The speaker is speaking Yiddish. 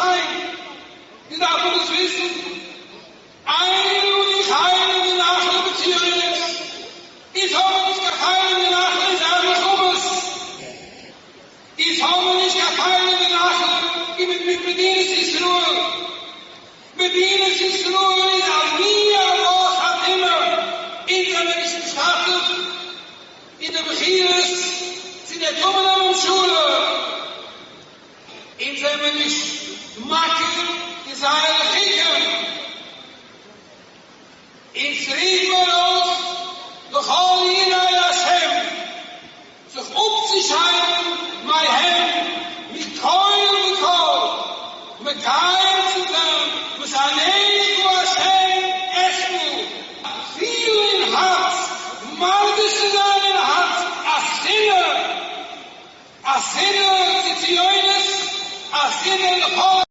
זיין, ווי דארף מען דאס וויסן? אין לנו חלק ונחלה בציונות, אונז האבן נישט קיין חלק ונחלה אין זייער מלחמות, אונז האבן נישט קיין חלק ונחלה אין מיט מדינת ישראל, מדינת ישראל איז א מי אבות הטומאה, אונז זעמיר נישט משתתף אין די בחירות צו די טמא'נע ממשלה, אונז זעמיר נישט מכיר אין זייערע חוקים, אונז רופן מיר אויס לכל יראי השם זיך אפצושיידן מהם מכל וכל, מקיים צו זיין וואס עיניך השם אשמור, פילן אין הארץ, מרגיש צו זיין אין הארץ א שנאה, א שנאה צו ציונות, א שנאה לכל.